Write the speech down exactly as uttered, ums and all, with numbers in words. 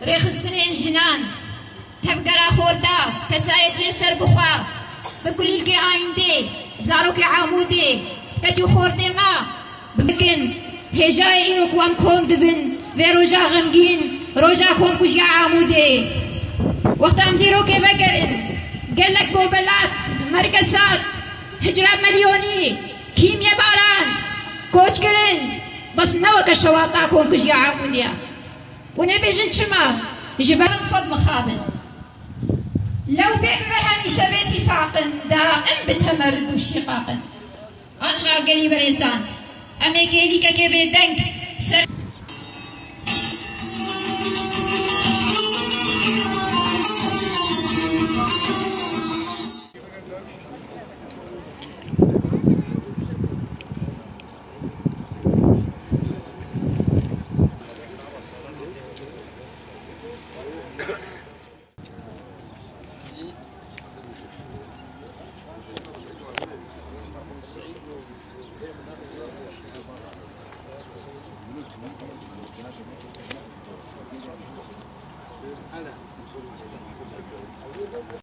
Rêxistinên jinan, tevgera xorta, kesayetiyên serbixwe, bi kulîlkê ayîndê, zarokê Amûdê, keç û xortê me bikin. Hêjayê îro ku em kom dibin, vê roja xemgîn, roja komkujiya Amûdê. Wexta em dîrokê vegerin, gelek bobelat, merkesat, hicra milyonî, kîmyebaran, koç kirin, bes ne weke şewata komkujiya Amûdê ye. Hûn ê bêjin çima? Ji ber sed mixabin. Lew pê bibe hemîşe bê tîfaq in, daim bi temerid û şîqaq in. Anha gelî berêzan, em ê kêlîkekê bêdeng ser